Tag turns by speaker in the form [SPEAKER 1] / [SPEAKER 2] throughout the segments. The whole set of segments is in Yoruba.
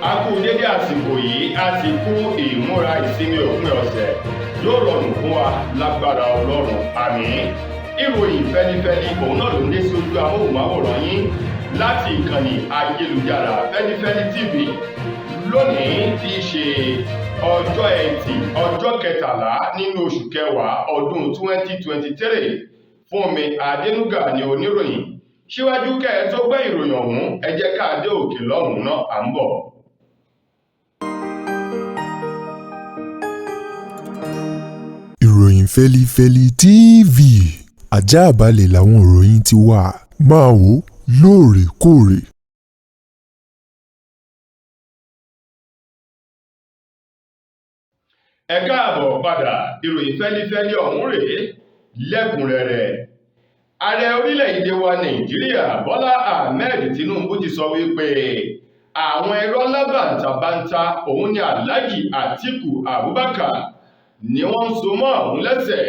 [SPEAKER 1] A kú dédé àsìkò yìí, a sì kú ìmúra ìsinmi òpin ọ̀sẹ̀. Yóò rọrùn fún wa lágbára Ọlọ́run, àmín. Ìròyìn fẹlifẹli òun náà ló ń dé sí ojú amóhùnmáwòrán yín láti ìkànnì ayélujára Fẹlifẹli TV lónìí tí í ṣe ọjọ́ Ẹtì, ọjọ́ kẹtàlá nínú oṣù kẹwàá ọdún 2023. Fúnmi Adénúgà ni oníròyìn. Síwájú kẹ́ ẹ tó gbọ́ ìròyìn ọ̀hún, ẹ jẹ́ ká dé òkè lọ́hùn-ún náà, à ń bọ̀.
[SPEAKER 2] Ìròyìn Fẹ́lifẹ́li TV, àjààbálẹ̀ làwọn ìròyìn ti wà, máa wò ó lóòrèkóòrè.
[SPEAKER 1] Ẹ káàbọ̀ padà, ìròyìn fẹ́lifẹ́li ọ̀hún rèé lẹ́kùnrẹ́rẹ́. Ààrẹ orílẹ̀-èdè wa Nàìjíríà Bọ́lá Ahmed Tinubu ti sọ wípé àwọn irọ́ lábàǹtàbàǹtà òun ni Alhaji Atiku Abubakar ni wọ́n ń so mọ́ òun lẹ́sẹ̀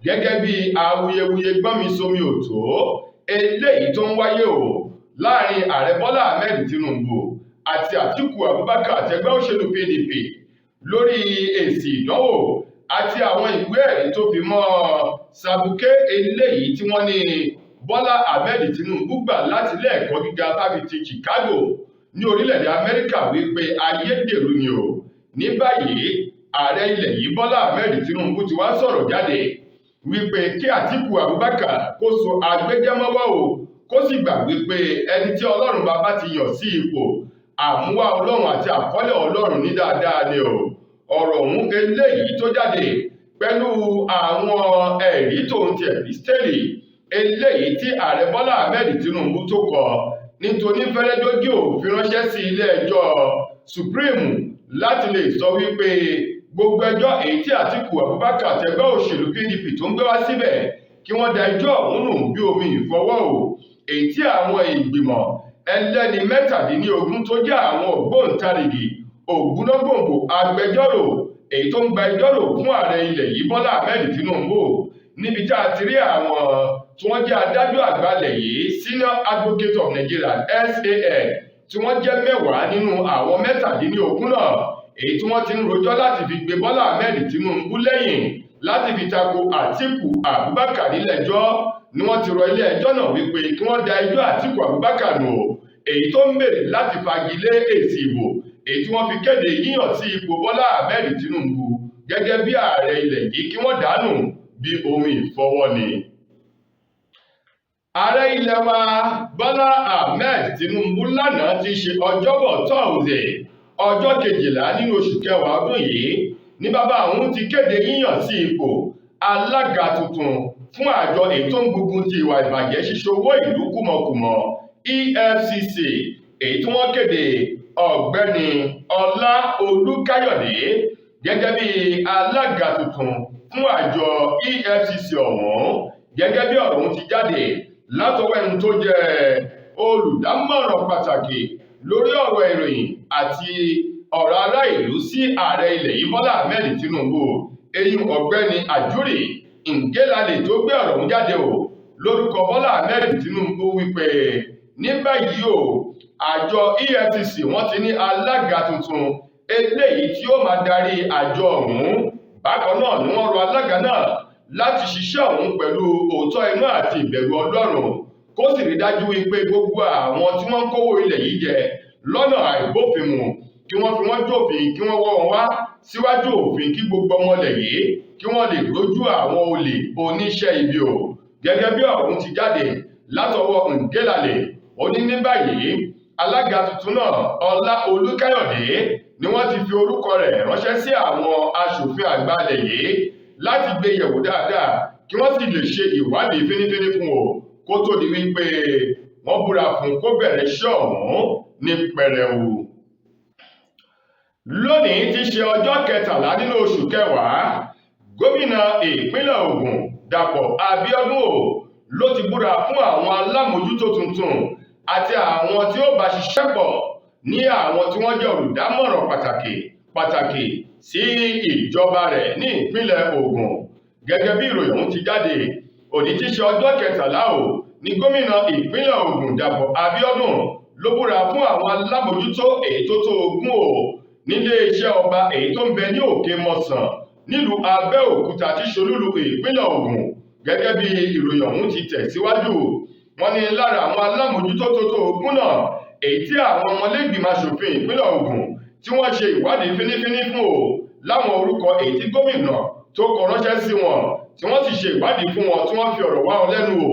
[SPEAKER 1] gẹ́gẹ́ bí awuyewuye gbọ́nmisomi òtó eléyìí tó ń wáyé o láàrin ààrẹ Bọ́lá Ahmed Tinubu àti Atiku Abubakar àtẹgbẹ́ òṣèlú PDP lórí èsì ìdánwò àti àwọn ìwé ẹ̀rí tó fi mọ́ sàbùké eléyìí tí wọ́n ní Bọ́lá Ahmed Tinubu gbà láti ilé ẹ̀kọ́ gíga fáfitì Chicago ní orílẹ̀-èdè Amẹ́ríkà wípé ayédèrú ni o. Ní báyìí, ààrẹ ilẹ̀ yìí Bọ́lá Ahmed Tinubu ti wá sọ̀rọ̀ jáde wípé kí Atiku Abubakar kó so agbẹjẹmọ́wọ́ o, kó sì gbà wípé ẹni tí Ọlọ́run bàbá ti yàn sí ipò àmúwá Ọlọ́run àti àkọọ́lẹ̀ Ọlọ́run ní dáadáa ni o. Ọ̀rọ̀ ọ̀hún eléyìí tó jáde pẹ̀lú àwọn ẹ̀rí tòun ti ẹ̀písítẹ́lì eléyìí tí ààrẹ Bọ́lá Ahmed Tinubu tó kọ nítorí fẹ́rẹ́dógí òfin ránṣẹ́ sí ilé ẹjọ́ Supreme láti lè sọ wípé gbogbo ẹjọ́ èyí tí Atiku Abubakar tẹgbẹ́ òṣèlú PDP tó ń gbé wá síbẹ̀ kí wọ́n da ẹjọ́ ọ̀hún nù bí omi ìfọwọ́ o, èyí tí àwọn ìgbìmọ̀ ẹlẹ́ni 17 tó jẹ́ àwọn ògbóǹtarìgì ògúnnágbòǹgbò agbẹjọ́rò èyí tó ń gba ẹjọ́ rò fún ààrẹ ilẹ̀ yìí Bọ́lá Ahmed Tinubu, níbi tá a ti rí àwọn tí wọ́n jẹ́ adájọ́ àgbà ilẹ̀ yìí Senior Advocate of Nigeria SAN tí wọ́n jẹ́ 10 nínú àwọn 17 náà, èyí tí wọ́n ti ń rojọ́ láti fi gbé Bọ́lá Ahmed Tinubu lẹ́yìn láti fi tako Atiku Abubakar nílẹ̀-ẹjọ́ ni wọ́n ti rọ ilé ẹjọ́ náà wípé kí wọ́n da ẹjọ́ Atiku Abubakar nù o, èyí tó ń béèrè láti fagilé èsì ìbò èyí tí wọ́n fi kéde yíyàn sí ipò Bọ́lá Ahmed Tinubu gẹ́gẹ́ bí ààrẹ ilẹ̀ yìí kí wọ́n dànù bí omi ìfọwọ́ ni. Ààrẹ ilẹ̀ wa Bọ́lá Ahmed Tinubu lánàá ti ṣe ọjọ́bọ̀ Tọ́ọ̀sì ọjọ́ kejìlá nínú oṣù kẹwàá ọdún yìí ní bàbá òun ti kéde yíyàn sí ipò alága tuntun fún àjọ èyí tó ń gbógun ti ìwà ìbàjẹ́ ṣíṣe owó ìlú kùmọ̀kùmọ̀ EFCC, èyí tí wọ́n kéde ọ̀gbẹ́ni Ọlá Olúkáyọ̀dé gẹ́gẹ́ bí alága tuntun fún àjọ EFCC ọ̀hún. Gẹ́gẹ́ bí ọ̀rọ̀ ọ̀hún ti jáde látọwọ́ ẹni tó jẹ́ olùdámọ̀ràn pàtàkì lórí ọ̀rọ̀ ìròyìn àti ọ̀rọ̀ ará ìlú sí ààrẹ ilẹ̀ yìí Bọ́lá Ahmed Tinubu, eyín ọ̀gbẹ́ni Àjúrì Ngelale tó gbé ọ̀rọ̀ ọ̀hún jáde o lórúkọ Bọ́lá Ahmed Tinubu wípé ní báyìí o, àjọ EFCC wọ́n ti ní alága tuntun eléyìí tí ó máa darí àjọ ọ̀hún. Bákan náà ni wọ́n rọ alága náà láti ṣiṣẹ́ ọ̀hún pẹ̀lú òótọ́ inú àti ìbẹ̀rù Ọlọ́run, kó sì rí dájú wípé gbogbo àwọn tí wọ́n ń kówó ilẹ̀ yìí jẹ lọ́nà àìbófinmu kí wọ́n fi wọ́n jófin, kí wọ́n wọ́ wọn wá síwájú òfin, kí gbogbo ọmọ ilẹ̀ yìí kí wọ́n lè rójú àwọn olè oníṣẹ́ ibi o. Gẹ́gẹ́ bí ọ̀rọ̀ ti jáde látọwọ́ Ngelale, ó ní ní báyìí alága tuntun náà Ọlá Olúkáyọ̀dé ni wọ́n ti fi orúkọ rẹ̀ ránṣẹ́ sí àwọn aṣòfin àgbà ilẹ̀ yìí láti gbé yẹ̀wò dáadáa kí wọ́n sì lè ṣe ìwádìí fínífíní fún o kó tó di wípé wọ́n búra fún kó bẹ̀rẹ̀ iṣẹ́ ọ̀hún ní pẹrẹu. Lónìí ti ṣe ọjọ́ kẹtàlá nínú oṣù kẹwàá, gómìnà ìpínlẹ̀ Ògùn Dàpọ̀ Abíọ́dún o ló ti búra fún àwọn alámòjútó tuntun àti àwọn tí ó bá ṣiṣẹ́ pọ̀ ní àwọn tí wọ́n jẹ́ olùdámọ̀ràn pàtàkì pàtàkì sí ìjọba rẹ̀ ní ìpínlẹ̀ Ògùn. Gẹ́gẹ́ bí ìròyìn ọ̀hún ti jáde, òní tí ṣe ọjọ́ kẹtàlá o ní gómìnà ìpínlẹ̀ Ògùn Dàpọ̀ Abíọ́dún ló búra fún àwọn alámòjútó èyí tó tó 20 o nílé iṣẹ́ ọba èyí tó ń bẹ ní Òkè Mọ̀sàn nílùú Abẹ́òkúta tí ṣolúlu ìpínlẹ̀ Ògùn. Gẹ́gẹ́ bí ìròyìn ọ̀hún ti tẹ̀síwájú, wọ́n ní lára àwọn alámòjútó tó tó 20 náà èyí tí àwọn ọmọlẹ́gbìmọ̀ aṣòfin ìpínlẹ̀ Ògùn tí wọ́n ṣe ìwádìí fínífíní fún o láwọn orúkọ èyí tí gómìnà tó kọ ránṣẹ́ sí wọn tí wọ́n sì ṣe ìwádìí fún wọn tí wọ́n fi ọ̀rọ̀ wá wọn lẹ́nu wò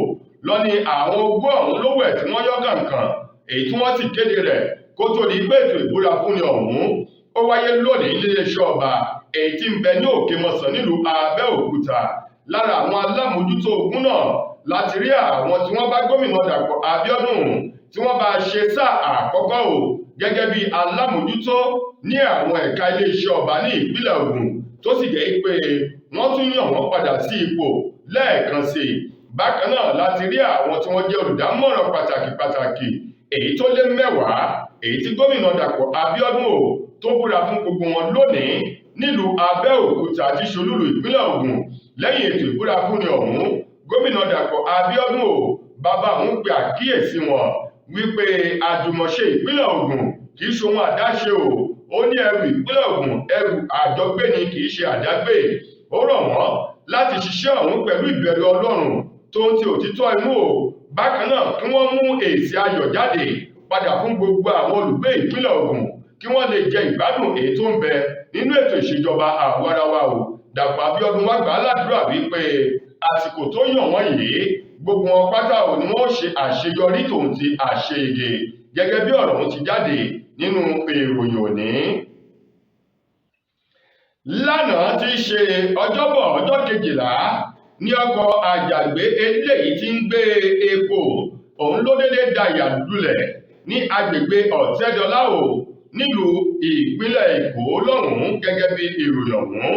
[SPEAKER 1] lọ ní àwọn 20 ọ̀hún ló wẹ̀ tí wọ́n yọ́ kàǹkàn èyí tí wọ́n sì kéde rẹ̀ kó tó di pé ètò ìbúra fúnni ọ̀hún ó wáyé lónìí níléeṣẹ́ ọba èyí tí ń bẹ ní Òkè Mọ̀sàn nílùú Abẹ́òkúta. Lára àwọn alámòjútó 20 náà láti rí àwọn tí wọ́n bá gómìnà Dàpọ̀ Abíọ́dún tí wọ́n bá ṣe sáà àkọ́kọ́ o gẹ́gẹ́ bí alámòjútó ní àwọn ẹ̀ka iléeṣẹ́ ọba ní ìpínlẹ̀ Ògùn, tó sì jẹ́ pé wọ́n tún yàn wọ́n padà sí ipò lẹ́ẹ̀kan sí i. Bákan náà láti rí àwọn tí wọ́n jẹ́ olùdámọ̀ràn pàtàkì pàtàkì èyí tó lé 10 èyí tí gómìnà Dàpọ̀ Abíọ́dún o tó búra fún gbogbo wọn lónìí nílùú Abẹ́òkúta tí ṣolúlu ìpínlẹ̀ Ògùn. Lẹ́yìn ètò ìbúra fúnni ọ̀hún, gómìnà Dàpọ̀ Abíọ́dún o bàbá òun pe àkíyèsí wọn wípé àjùmọ̀ṣe ìpínlẹ̀ Ògùn kì í ṣohun àdáṣe o. Ó ní ẹrù ìpínlẹ̀ Ògùn ẹrù àjọgbé ni kì í ṣe àdágbé. Ó rọ̀ wọ́n láti ṣiṣẹ́ ọ̀hún pẹ̀lú ìbẹ̀rù Ọlọ́run tó ń ti òtítọ́ inú o. Bákan náà kí wọ́n mú èsì ayọ̀ jáde padà fún gbogbo àwọn olùgbé ìpínlẹ̀ Ògùn kí wọ́n lè jẹ ìgbádùn èyí tó ń bẹ nínú ètò ìṣèjọba àwarawa o. Dàpọ̀ Abíọ́dún wá gbà á ládùúrà wípé àsìkò tó yàn wọ́n yìí gbogbo wọn pátá ò ní wọ́n ṣe àṣeyọrí tòun ti àṣeyege, gẹ́gẹ́ bí ọ̀rọ̀ ọ̀hún ti jáde nínú ìròyìn òní. Lánàá tí í ṣe Ọjọ́bọ̀ ọjọ́ 12 ní ọkọ̀ àjàgbé eléyìí tí ń gbé epo òun ló dédé da ìyà lulẹ̀ ní agbègbè Ọ̀tẹ́dọ́lá o nílùú ìpínlẹ̀ Èkó lọ́hùn-ún. Gẹ́gẹ́ bí ìròyìn ọ̀hún,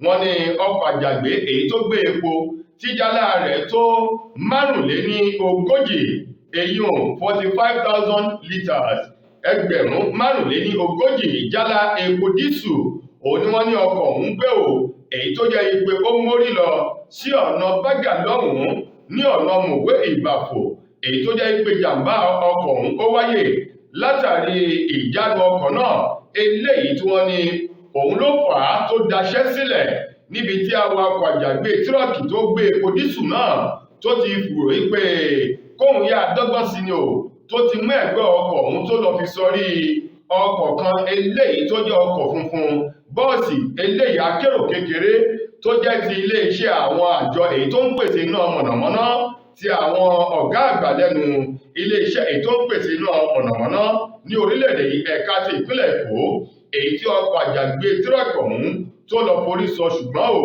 [SPEAKER 1] wọ́n ní ọkọ̀ àjàgbé èyí tó gbé epo tí jálá rẹ̀ tó 45, èyí ò 45,000 litres, ẹgbẹ̀rún 45 jálá epo dísù òun ni wọ́n ní ọkọ̀ ọ̀hún gbé o, èyí tó jẹ́ pé ó mórí lọ sí ọ̀nà Bágà lọ́hùn-ún ní ọ̀nà Mòwe Ìbàfò, èyí tó jẹ́ pé jàǹbá ọkọ̀ ọ̀hún ó wáyé látàrí ìjánu ọkọ̀ náà eléyìí tí wọ́n ní òun ló fà á tó daṣẹ́ sílẹ̀ níbi tí awakọ̀ àjàgbé tírọ̀kì tó gbé epo dísù náà tó ti fùrò pé kóun yá dọ́gbọ́n sí ni o, tó ti mú ẹ̀gbẹ́ ọkọ̀ ọ̀hún tó lọ fi sọrí ọkọ̀ kan eléyìí tó jẹ́ ọkọ̀ funfun bọ́ọ̀sì eléyìí akérò kékeré tó jẹ́ ti iléeṣẹ́ àwọn àjọ èyí tó ń pèsè iná mọ̀nàmọ́ná ti àwọn ọ̀gá àgbà lẹ́nu iléeṣẹ́ èyí tó ń pèsè iná mọ̀nàmọ́ná ní orílẹ̀-èdè yìí ẹ̀ka ti ìpínlẹ̀ Èkó, èyí tí ọkọ̀ àjàgbé tírọ̀kì ọ̀hún tó lọ forí sọ. Ṣùgbọ́n o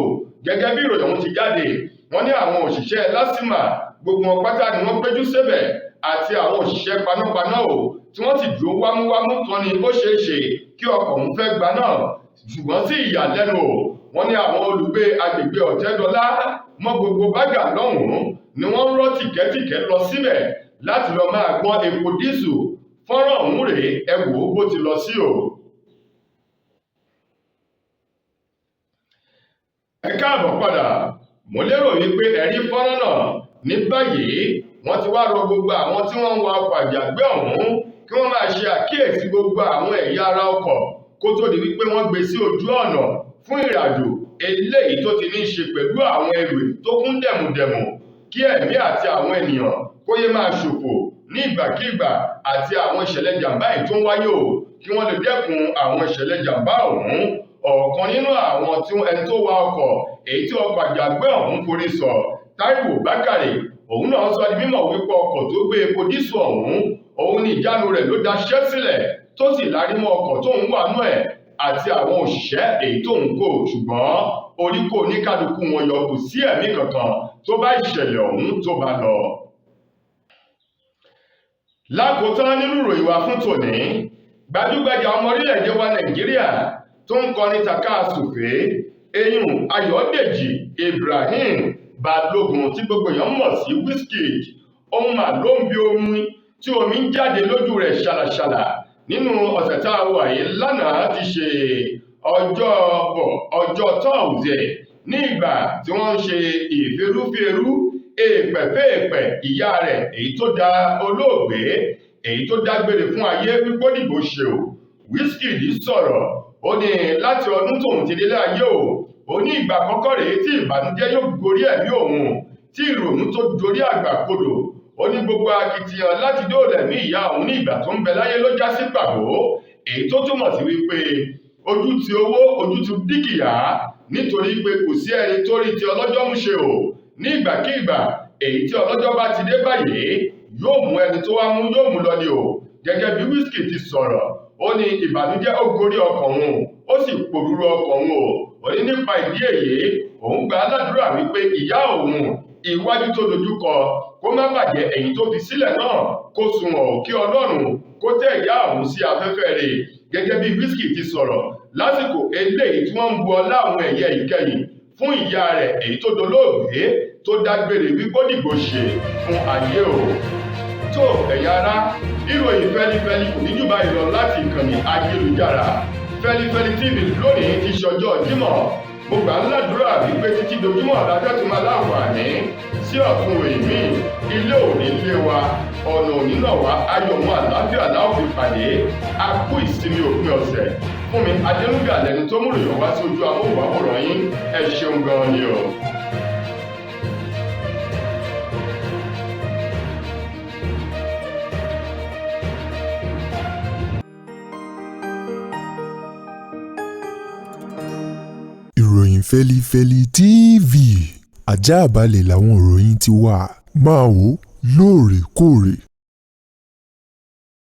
[SPEAKER 1] gẹ́gẹ́ bí ìròyìn ọ̀hún ti jáde, wọ́n ní àwọn òṣìṣẹ́ LASTMA gbogbo wọn pátá ni wọ́n péjú sébẹ̀ àti àwọn òṣìṣẹ́ panápaná o tí wọ́n sì dúró wámúwámú kan ní ó ṣeé ṣe kí ọkọ̀ ọ̀hún fẹ́ gba náà. Ṣùgbọ́n sí ìyàlẹ́nu o, wọ́n ní àwọn olùgbé agbègbè Ọ̀tẹ́dọ́lá mọ́ gbogbo Bágà lọ́hùn-ún ni wọ́n ń rọ́ tìkẹ́tìkẹ́ lọ síbẹ̀ láti lọ máa gbọ́n epo dísù. Fọ́nrán ọ̀hún rèé, ẹ wò ó bó ti lọ sí o. Ẹ káàbọ̀ padà, mo lérò wípé ẹ rí fọ́nrán náà. Ní báyìí wọ́n ti wá rọ gbogbo àwọn tí wọ́n ń wa ọkọ̀ àjàgbé ọ̀hún kí wọ́n máa ṣe àkíyèsí gbogbo àwọn ẹ̀yà ara ọkọ̀ kó tó di wípé wọ́n gbé sí ojú ọ̀nà fún ìrìnàjò eléyìí tó ti ní í ṣe pẹ̀lú àwọn ẹrù tó kún dẹ̀mùdẹ̀mù, kí ẹ̀mí àti àwọn ènìyàn kó yé máa ṣòfò ní ìgbàkígbà àti àwọn ìṣẹ̀lẹ̀ jàǹbá yìí tó ń wáyé o, kí wọ́n lè dẹ́kun àwọn ìṣẹ̀lẹ̀ jàǹbá ọ̀hún. Ọ̀kan nínú àwọn tí ẹni tó wa ọkọ̀ èyí tí ọkọ̀ àjàgbé ọ̀hún forí sọ, Táíwò Bákàrè, òun náà sọ di mímọ̀ wípé ọkọ̀ tó gbé epo dísù ọ̀hún òun ní ìjánu rẹ̀ ló daṣẹ́ sílẹ̀ tó sì lárí mọ́ ọkọ̀ tóun wà nú ẹ̀ àti àwọn òṣìṣẹ́ èyí tóun kò, ṣùgbọ́n orí kò ní kálukú wọn yọ, kò sí ẹ̀mí kankan tó bá ìṣẹ̀lẹ̀ ọ̀hún tó bá lọ. Lákòótán nínú ìròyìn wa fún tòní, gbajúgbajà ọmọ orílẹ̀-èdè wa Nàìjíríà tó ń kọrin tàka-sùfé eyín Ayọ̀dèjì Ibrahim Balógun tí gbogbo èèyàn mọ̀ sí Wizkid, òun mà ló ń bi omi tí omi ń jáde lójú rẹ̀ ṣàlàṣàlà nínú ọ̀sẹ̀ tá a wà yìí lánàá ti ṣe ọjọ́bọ̀ ọjọ́ Tọ́ọ̀sì ní ìgbà tí wọ́n ń ṣe ìferúfèrú èèpẹ̀fẹ́ẹ̀pẹ̀ ìyá rẹ̀ èyí tó da olóògbé Èyí tó dágbére fún ayé wípé ó dìgbò ṣe o. Wizkid sọ̀rọ̀, ó ní láti ọdún tóun ti délé ayé o, ó ní ìgbà àkọ́kọ́ rèé tí ìbànújẹ́ yóò gorí ẹ̀mí òun, tí ìrònú tó dorí àgbà kodò. Ó ní gbogbo akitiyan láti dóòlà ẹ̀mí ìyá òun ní ìgbà tó ń bẹ láyé ló já sí pàbó, èyí tó túmọ̀ sí wípé ojú ti owó, ojú ti dúkìá, nítorí pé kò sí ẹni tó rí ti ọlọ́jọ́ mú ṣe o. Ní ìgbàkígbà èyí tí ọlọ́jọ́ bá ti dé báyìí, yóò mú ẹni tó wá mú, yóò mú lọ ni o. Gẹ́gẹ́ bí Wizkid ti sọ̀rọ̀, ó ní ìbànújẹ́ ó gorí ọkàn òun, ó sì pòrúurú ọkàn òun o. Ó ní nípa ìdí èyí, òun gbà á ládùúrà wípé ìyá òun, iwájú tó dojúkọ kó má bàjẹ́, ẹ̀yìn tó fi sílẹ̀ náà kó sunwọ̀n, kí Ọlọ́run kó tẹ́ ìyá òun sí afẹ́fẹ́ rẹ̀. Gẹ́gẹ́ bí Wizkid ti sọ̀rọ̀ lásìkò eléyìí tí wọ́n ń bu ọlá àwọn ẹ̀yẹ ìkẹyìn fún ìyá rẹ̀ èyí tó dolóògbé tó dágbére wípé ó dìgbò ṣe fún ayé o. Tó ẹ̀yin ará, ìròyìn fẹ́lifẹ́li kò ní jù báyìí lọ láti ìkànnì ayélujára Fẹ́lifẹ́li TV lónìí ti ṣọjọ́ Jímọ̀. Mo gbà ń ládùúrà wípé títí dojúmọ́ adájọ́ tó máa láǹfààní sí ọ̀tun ròyìn míì. Ilé òní lé wa, ọ̀nà òní náà wá, ayọ̀ mọ́ àlàáfíà láò fi pàdé. A kú ìsinmi òpin ọ̀sẹ̀. Fún mi Adénúgà lẹni tó múròyìn wá sí ojú amóhùnmáwòrán yín. Ẹ ṣeun gan ni o.
[SPEAKER 2] Ìròyìn Fẹ́lifẹ́li TV, ajáàbalẹ̀ làwọn ìròyìn ti wà. Máa wò lóòrèkóòrè.